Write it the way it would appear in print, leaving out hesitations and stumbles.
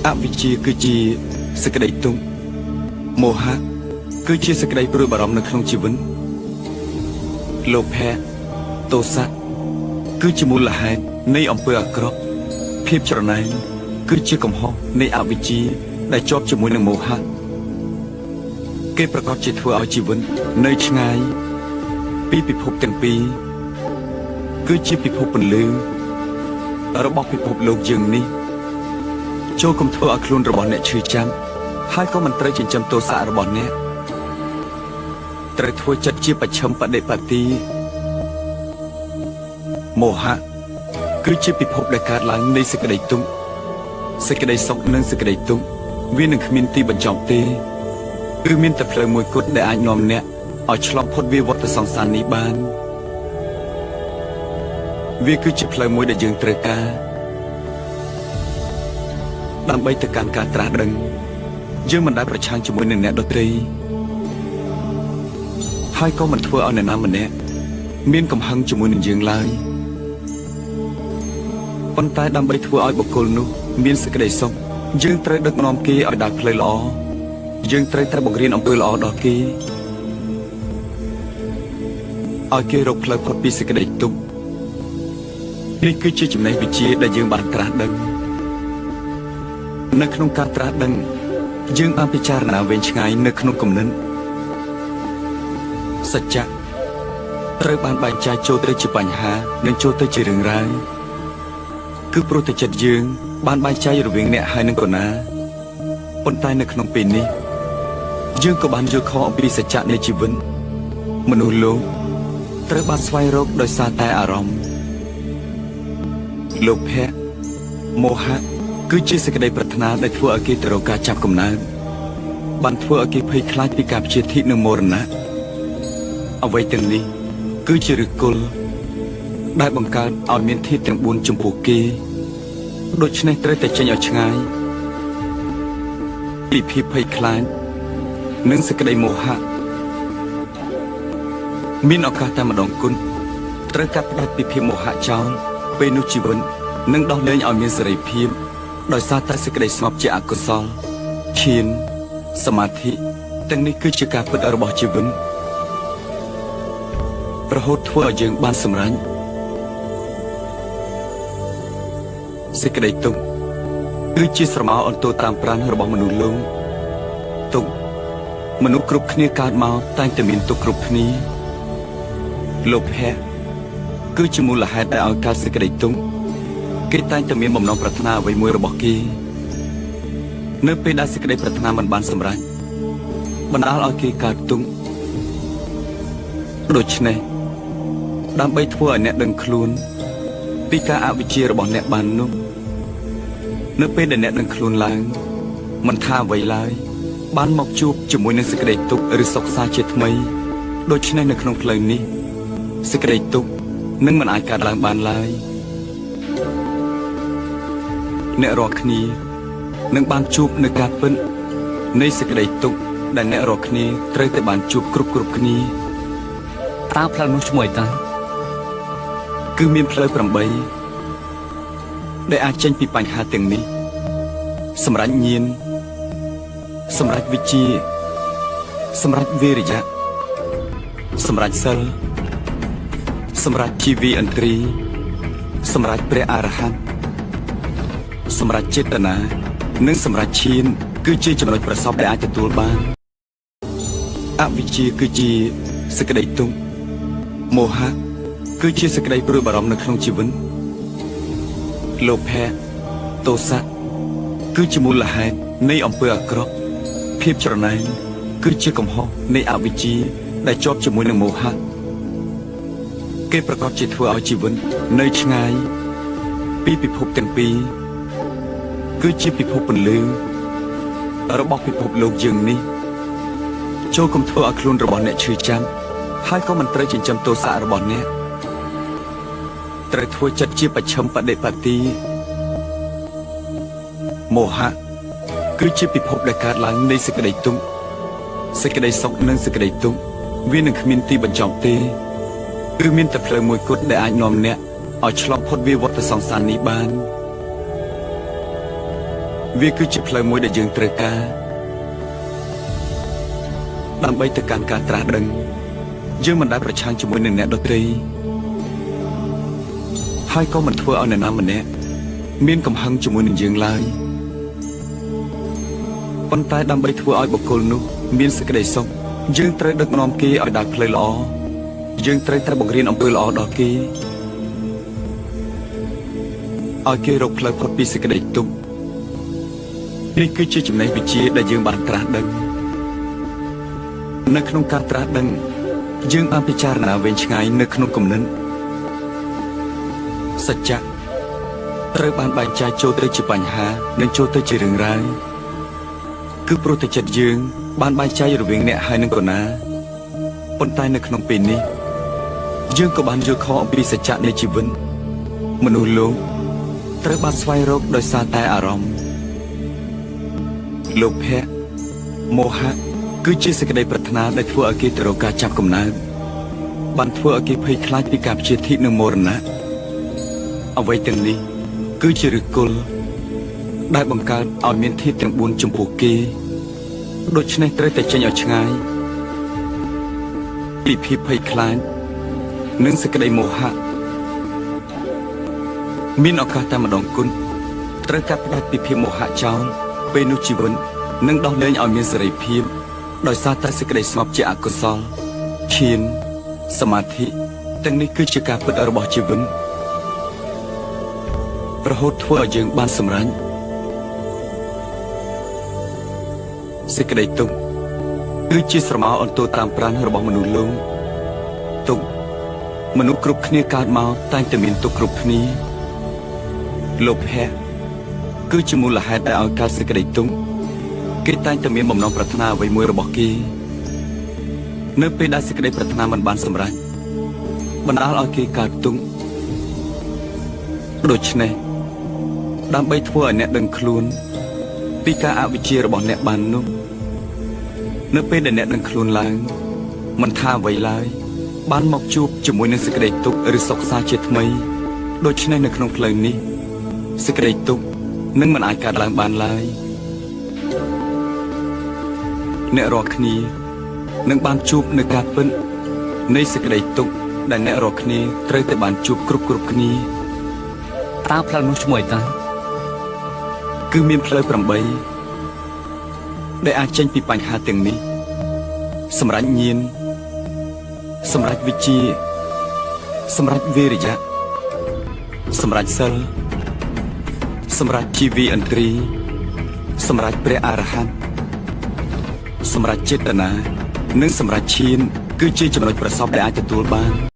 អវិជ្ជាគឺជាសេចក្តីទុក្ខមោហៈគឺជាសេចក្តីព្រួយបារម្ភនៅក្នុងជីវិតលោភៈទោសៈគឺជាមូលហេតុនៃអំពើអាក្រក់ភាពច្រណែនគឺជាកំហុសនៃអវិជ្ជាដែលជាប់ជាមួយនឹងមោហៈគេប្រកាសជាធ្វើឲ្យជីវិតនៅឆ្ងាយពីពិភពទាំងពីរគឺជាពិភពពន្លឺរបស់ពិភពលោកយើងនេះ ចូលកុំធ្វើឲ្យខ្លួនរបស់អ្នកឈឺចាំហើយក៏មិនត្រូវចិញ្ចឹមទោសៈរបស់អ្នកត្រូវធ្វើចិត្តជាបច្ឆិមបដិបត្តិមោហៈគឺជាពិភពដែលកើតឡើងនៃសេចក្តីទុក្ខសេចក្តីសុខនិងសេចក្តីទុក្ខវានឹងគ្មានទីបញ្ចប់ទេគឺមានតែផ្លូវមួយគត់ដែលអាចនាំអ្នកឲ្យឆ្លងផុតវាវដ្តសង្សារនេះបានវាគឺជាផ្លូវមួយដែលយើងត្រូវការដើម្បីទៅកាន់ការត្រាស់ដឹងយើងមិនដែលប្រឆាំងជាមួយនឹងអ្នកដទៃហើយក៏មិនធ្វើឲ្យអ្នកណាម្នាក់មានកំហឹងជាមួយនឹងយើងឡើយប៉ុន្តែដើម្បីធ្វើឲ្យបុគ្គលនោះមានសេចក្តីសុខយើងត្រូវដឹកនាំគេឲ្យដើរផ្លូវល្អយើងត្រូវតែបង្រៀនអំពើល្អដល់គេឲ្យគេរកផ្លូវផុតពីសេចក្តីទុក្ខនេះគឺជាចំណេះវិជ្ជាដែលយើងបានត្រាស់ដឹង នៅក្នុងការត្រាស់ដឹងយើងបានពិចារណាវែងឆ្ងាយនៅក្នុងគំនិតសច្ចៈត្រូវបានបែងចែកចូលទៅជាបញ្ហានិងចូលទៅជារឿងរ៉ាវគឺព្រោះតែចិត្តយើងបានបែងចែករវាងអ្នកហើយនិងកូណាប៉ុន្តែនៅក្នុងពេលនេះយើងក៏បានយល់ខុសអំពីសច្ចៈនៃជីវិតមនុស្សលោកត្រូវបានស្វែងរកដោយសារតែអារម្មណ៍លោភៈមោហៈគឺជាសេចក្តីប្រាថ្នាដែលធ្វើឲ្យគេទៅរកការចាប់កំណើតបានធ្វើឲ្យគេភ័យខ្លាចពីការព្យាធិនិងមរណៈអ្វីទាំងនេះគឺជាឫសគល់ដែលបង្កើតឲ្យមានធាតុទាំង4ចំពោះគេដូច្នេះត្រូវតែចេញឲ្យឆ្ងាយពីភាពភ័យខ្លាចនិងសេចក្តីមោហៈមានឱកាសតែម្ដងគុណត្រូវកាត់ផ្តាច់ពីភាពមោហៈចោលពេលនោះជីវិតនឹងដោះលែងឲ្យមានសេរីភាពដោយសារតែសេចក្តីស្ងប់ជាអកុសលឈានសមាធិទាំងនេះគឺជាការពិតរបស់ជីវិតរហូតធ្វើឲ្យយើងបានសម្រេចសេចក្តីទុក្ខគឺជាស្រមោលអន្ទោតាមប្រាណរបស់មនុស្សលោកទុក្ខមនុស្សគ្រប់គ្នាកើតមកតែងតែមានទុក្ខគ្រប់គ្នាលោភៈគឺជាមូលហេតុដែលឲ្យកើតសេចក្តីទុក្ខគេតែងតែមានបំណងប្រាថ្នាអ្វីមួយរបស់គេនៅពេលដែលសេចក្តីប្រាថ្នាមិនបានសម្រេចបណ្ដាលឲ្យគេកើតទុក្ខដូច្នេះដើម្បីធ្វើឲ្យអ្នកដឹងខ្លួនពីការអវិជ្ជារបស់អ្នកបាននោះនៅពេលដែលអ្នកដឹងខ្លួនឡើងមិនថាអ្វីឡើយបានមកជួបជាមួយនឹងសេចក្តីទុក្ខឬសុខសាន្តជាថ្មីដូច្នេះនៅក្នុងផ្លូវនេះសេចក្តីទុក្ខនឹងមិនអាចកើតឡើងបានឡើយអ្នករាល់គ្នានឹងបានជួបនៅការពិតនៃសេចក្តីទុក្ខដែលអ្នករាល់គ្នាត្រូវតែបានជួបគ្រប់គ្រប់គ្នា តើផ្លូវនោះឈ្មោះអីទៅ គឺមានផ្លូវ8ដែលអាចចេញពីបញ្ហាទាំងនេះសម្រាប់ញាណសម្រាប់វិជ្ជាសម្រាប់វិរិយៈសម្រាប់សិលសម្រាប់ជីវីឥន្ទ្រីសម្រាប់ព្រះអរហន្តសម្រាប់ចេតនានិងសម្រាប់ឈានគឺជាចំណុចប្រសពដែលអាចទទួលបានអវិជ្ជាគឺជាសេចក្តីទុក្ខមោហៈគឺជាសេចក្តីព្រួយបារម្ភនៅក្នុងជីវិតលោភៈទោសៈគឺជាមូលហេតុនៃអំពើអាក្រក់ភាពច្រណែនគឺជាកំហុសនៃអវិជ្ជាដែលជាប់ជាមួយនឹងមោហៈគេប្រកាសជាធ្វើឲ្យជីវិតនៅឆ្ងាយពីពិភពទាំងពីរគឺជាពិភពពន្លឺរបស់ពិភពលោកយើងនេះចូលកុំធ្វើឲ្យខ្លួនរបស់អ្នកឈឺចាំហើយក៏មិនត្រូវចិញ្ចឹមទោសៈរបស់អ្នកត្រូវធ្វើចិត្តជាបច្ឆិមបដិបត្តិមោហៈគឺជាពិភពដែលកើតឡើងនៃសេចក្តីទុក្ខសេចក្តីសុខនិងសេចក្តីទុក្ខវានឹងគ្មានទីបញ្ចប់ទេគឺមានតែផ្លូវមួយគត់ដែលអាចនាំអ្នកឲ្យឆ្លងផុតវាវដ្តសង្សារនេះបាន។ វាគឺជាផ្លូវមួយដែលយើងត្រូវការដើម្បីទៅកាន់ការត្រាស់ដឹងយើងមិនដែលប្រឆាំងជាមួយនឹងអ្នកដទៃហើយក៏មិនធ្វើឲ្យអ្នកណាម្នាក់មានកំហឹងជាមួយនឹងយើងឡើយប៉ុន្តែដើម្បីធ្វើឲ្យបុគ្គលនោះមានសេចក្តីសុខយើងត្រូវដឹកនាំគេឲ្យដើរផ្លូវល្អយើងត្រូវតែបង្រៀនអំពើល្អដល់គេឲ្យគេរកផ្លូវផុតពីសេចក្តីទុក្ខនេះគឺជាចំណេះវិជ្ជាដែលយើងបានត្រាស់ដឹងនៅក្នុងការត្រាស់ដឹងយើងបានពិចារណាវែងឆ្ងាយនៅក្នុងគំនិតសច្ចៈត្រូវបានបែងចែកចូលទៅជាបញ្ហានិងចូលទៅជារឿងរ៉ាវគឺព្រោះតែចិត្តយើងបានបែងចែករវាងអ្នកហើយនិងកូណាប៉ុន្តែនៅក្នុងពេលនេះយើងក៏បានយល់ខុសអំពីសច្ចៈនៃជីវិតមនុស្សលោកត្រូវបានស្វែងរកដោយសារតែអារម្មណ៍លោភៈមោហៈគឺជាសេចក្តីប្រាថ្នាដែលធ្វើឲ្យគេទៅរកការចាប់កំណើតបានធ្វើឲ្យគេភ័យខ្លាចពីការព្យាធិនិងមរណៈអ្វីទាំងនេះគឺជាឫសគល់ដែលបង្កើតឲ្យមានធាតុទាំង4ចំពោះគេដូច្នេះត្រូវតែចេញឲ្យឆ្ងាយពីភាពភ័យខ្លាចនិងសេចក្តីមោហៈមានឱកាសតែម្ដងគុណត្រូវកាត់ផ្តាច់ពីភាពមោហៈចោលពេលនោះជីវិតនឹងដោះលែងឲ្យមានសេរីភាពដោយសារតែសេចក្តីស្ងប់ជាអកុសលឈានសមាធិទាំងនេះគឺជាការពិតរបស់ជីវិតរហូតធ្វើឲ្យយើងបានសម្រេចសេចក្តីទុក្ខគឺជាស្រមោលអន្ទោតាមប្រាណរបស់មនុស្សលោកទុក្ខមនុស្សគ្រប់គ្នាកើតមកតែងតែមានទុក្ខគ្រប់គ្នាលោភៈគឺជាមូលហេតុដែលឲ្យកើតសេចក្តីទុក្ខគេតែងតែមានបំណងប្រាថ្នាអ្វីមួយរបស់គេនៅពេលដែលសេចក្តីប្រាថ្នាមិនបានសម្រេចបណ្ដាលឲ្យគេកើតទុក្ខដូច្នេះដើម្បីធ្វើឲ្យអ្នកដឹងខ្លួនពីការអវិជ្ជារបស់អ្នកបាននោះនៅពេលដែលអ្នកដឹងខ្លួនឡើងមិនថាអ្វីឡើយបានមកជួបជាមួយនឹងសេចក្តីទុក្ខឬសុខសាជាថ្មីដូច្នេះនៅក្នុងផ្លូវនេះសេចក្តីទុក្ខនឹងមិនអាចកើតឡើងបានឡើយអ្នករាល់គ្នានឹងបានជួបនៅការពិតនៃសេចក្តីទុក្ខដែលអ្នករាល់គ្នាត្រូវតែបានជួបគ្រប់គ្រប់គ្នា តើផ្លូវនោះឈ្មោះអីតើ គឺមានផ្លូវ8ដែលអាចចេញពីបញ្ហាទាំងនេះសម្រាប់ញាណសម្រាប់វិជ្ជាសម្រាប់វិរិយៈសម្រាប់សិលសម្រាប់ជីវីឥន្ទ្រីសម្រាប់ព្រះអរហន្តសម្រាប់ចេតនានិងសម្រាប់ឈានគឺជាចំណុចប្រសពដែលអាចទទួលបាន។